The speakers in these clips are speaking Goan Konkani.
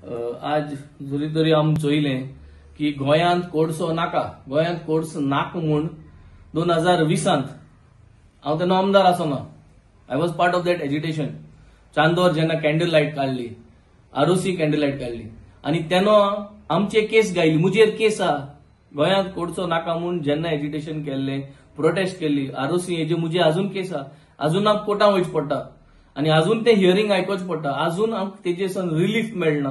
आज जरी तरी आमी चोयलें की गोंयांत कोळसो नाका, गोंयांत कोळसो नाका म्हूण 2020 हांव तेन्ना आमदार आसना. I was part of that agitation. Chandor जेन्ना कॅन्डल लायट काडली, आरोसी कॅन्डल लायट काडली आनी तेन्ना आमचे केस गायली, मुजेर केस आहा गोंयांत कोळसो नाका म्हूण जेन्ना एजिटेशन केल्लें, प्रोटेस्ट केल्ली आरोसी हेजे मुजे अजून केस आहा, अजून आमकां कोर्टान वयचें पडटा आनी अजून तें हियरींग आयकोचें पडटा, अजून आमकां तेजे सन रिलीफ मेळना.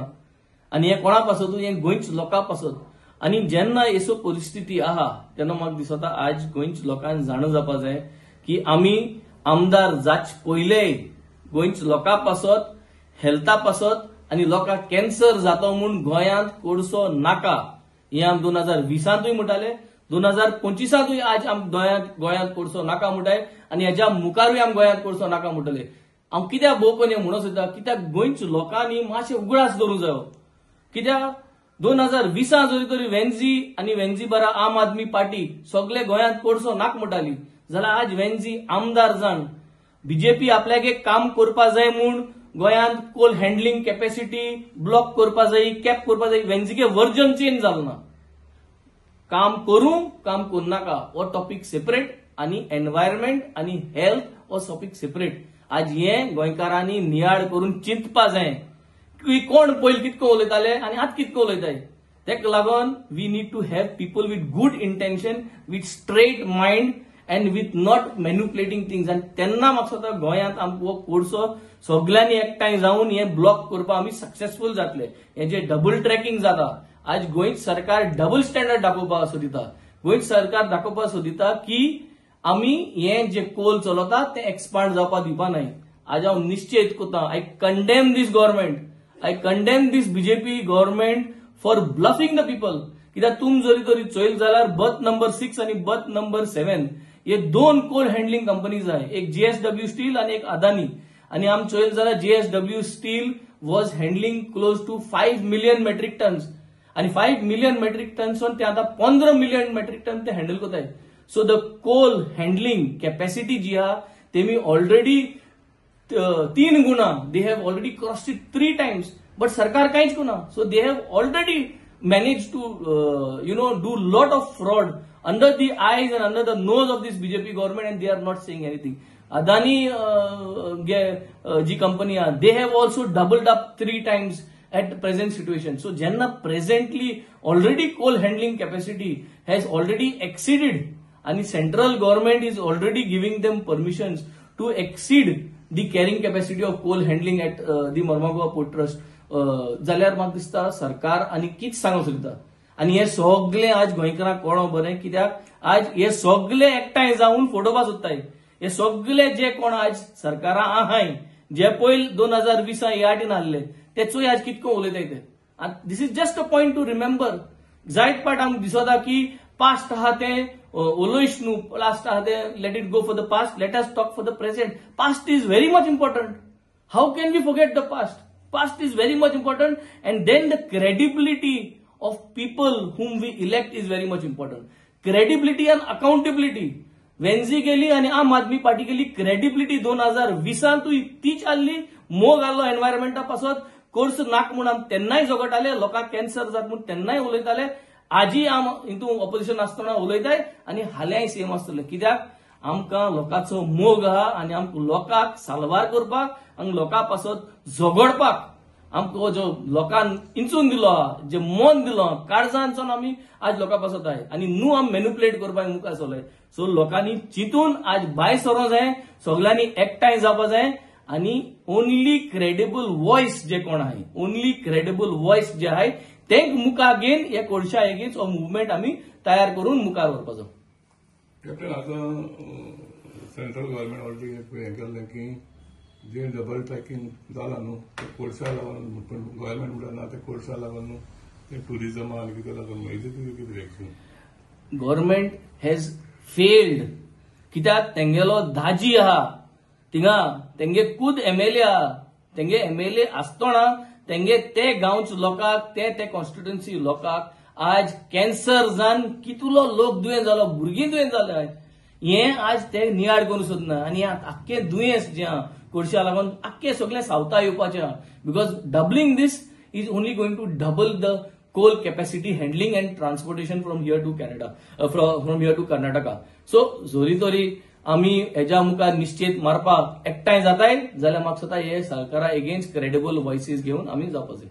आनी हें कोणा पासत? हें गोंयच्या लोकां पासत. आनी जेन्ना असो परिस्थिती आहा तेन्ना म्हाका दिसता आज गोंयच्या लोकांक जाणा जावपा जाय की आमी आमदार जाचे पयले गोंयच्या लोकां पासत, हेल्था पासत आनी लोकांक कॅन्सर जाता म्हूण गोंयांत कोळसो नाका हें आमी 2020 म्हणटाले, 2025 आज आम गोंयांत कोळसो नाका म्हणटाय आनी हेज्या मुखारूय आमी गोंयांत कोळसो नाका म्हणटले. हांव कित्याक भोव करून हें म्हणूंक सोदता, कित्याक गोंयच्या लोकांनी मातशें उगडास दवरूंक जायो. कित्याक 2020 जरी तरी वेन्झी आनी वेन्झी बरा आम आदमी पार्टी सगळे गोंयांत कोळसो नाका म्हणटाली, जाल्यार आज वेन्झी आमदार जावन बीजेपी आपल्याक एक काम करपा जाय म्हूण गोंयांत कोल हँडलिंग कॅपॅसिटी ब्लॉक करपा जाय, कॅप करपा जाय, वेन्झीगे वर्जन चेंज जालो ना. काम करूं काम करूं नाका हो टॉपीक सेपरेट आनी एनवायरमेंट आनी हेल्थ हो टॉपीक सेपरेट. आज हें गोंयकारांनी नियाळ करून चिंतपा जाय की कोण पयलीं कितको उलयताले आनी आतां कितको उलयताय. तेका लागून we need to have people with good intention, with straight mind and with not manipulating things. आनी तेन्ना म्हाका दिसता गोंयांत आमकां हो कोळसो सगल्यांनी एकठांय जावन हें ब्लॉक करपाक आमी सक्सेसफूल जातले. हें जें डबल ट्रॅकिंग जाता, आज गोंय सरकार डबल स्टँडर्ड दाखोवपाक सोदिता. गोंय सरकार दाखोवपाक सोदिता की आमी हें जे कोल चलता तें एक्सपांड जावपाक दिवपा न्हय. आज हांव निश्चीत करता, I condemn this government, I condemn this BJP government for bluffing the people. कित्याक तुम जरी तरी चोयल जाल्यार बर्थ नंबर 6 आनी बर्थ नंबर 7 हे दोन कोल हँडलिंग कंपनीज आहाय, एक जेएसडब्ल्यू स्टील आनी एक अदानी. आनी आमी चोयल जाल्यार JSW steel was handling close to 5 million metric tons आनी 5 मिलियन मेट्रीक टन्स ते आतां 15 मिलियन मेट्रीक टन ते हँडल करताय. So the coal handling capacity जी आहा तेमी ऑलरेडी 3 गुणा, they have already crossed it 3 times, but सरकार कांयच करना. So they have already managed to do lot of fraud under the eyes and under the nose of this BJP government, and they are not saying anything. Adani ji company, they have also doubled up 3 times at present situation. So jenna presently already coal handling capacity has already exceeded, and the central government is already giving them permissions to exceed the carrying capacity of coal handling at the Mormugao Port Trust. जाल्यार म्हाका दिसता सरकार आनी कितें सांगूंक सोदता. आनी हे सगळे आज गोंयकारांक कळों बरें, कित्याक आज हे सगळे एकठांय जावन फोटोवपा सोदताय. हे सगळे जे कोण आज सरकारां आहाय, जे पयल 2020 हे आटीन आहले तेचोय आज कितको उलयताय ते. This is just a point to remember. जायत पाट आमकां दिसता की पास्ट आहा तें उलयश न्हू, पास्ट आहा तें let it go for the past, let us talk for the present. Past is very much important. How can we forget the past? Past is very much important, and then the credibility of people whom we elect is very much important. Credibility and accountability. Venzy गेली आनी आम आदमी पार्टी गेली, क्रेडिबिलिटी 2020 तीच आहली. मोग आहलो एनवायरमेंटा पासत, कोर्स नाक म्हूण आम तेन्नाय झगडटाले, लोकांक कॅन्सर जात म्हूण तेन्नाय उलयताले. आजी आम हितून ऑपोजिशन आसतना उलयताय आनी हाल्यांय सेम आसतलें. कित्याक आमकां लोकांचो मोग आहा आनी आमकां लोकांक साल्वार करपाक, आमकां लोकां पासत झगडपाक, आमकां जो लोकांक इंचून दिलो आहा, जे मन दिलो आहा, काळजानसून आमी आज लोकां पासत आहाय आनी न्हू आमी मॅन्युपुलेट करपाक मुखार सरले. सो लोकांनी चिंतून आज भायर सरोंक जाय, सगल्यांनी एकठांय जावपा जाय आनी ओनली क्रेडिबल वॉयस जे कोण आहाय, ओनली क्रेडिबल वॉयस जे आहाय तेंक मुखार घेवन हे कोळशा एगेन्स्ट हो मुवमेंट आमी तयार करून मुखार व्हरपाचो. कॅप्टन, आतां सेंट्रल गव्हर्मेंट ऑलरेडी हें केल्लें की जे डबल ट्रॅकिंग जालां न्हू तें कोळशा लागून, पण गव्हर्मेंट म्हणटा ना तें कोळशा लागून न्हू, तें ट्युरिजमा आनी कितें लागून. हेजें तुजें कितें रिएक्शन? Government has failed. कित्याक तेंगेलो दाजी आहा थिंगा, तेंगे खूद एमएलए आहा, तेंगे एमएलए आसतना तेंगे ते गांवच्या लोकांक, ते ते कॉन्स्टिट्युएन्सी लोकांक आज कॅन्सर जावन कितलो लोक दुयेंत जालो, भुरगीं दुयेंत जाले, हें आज ते नियाळ करूंक सोदना. आनी आख्खें दुयेंस जें आहा कोळशा लागून आख्खें सगळें सावथा येवपाचें आहा, because doubling these is only going to double the coal capacity handling and transportation from here to Canada, from here to Karnataka. So जोरी तरी आमी हेज्या मुखार निश्चीत मारपाक एकठांय जाताय जाल्यार म्हाका दिसता हे सरकारा एगेन्स्ट क्रेडिबल वॉयसीस घेवन आमी जावपाक जाय.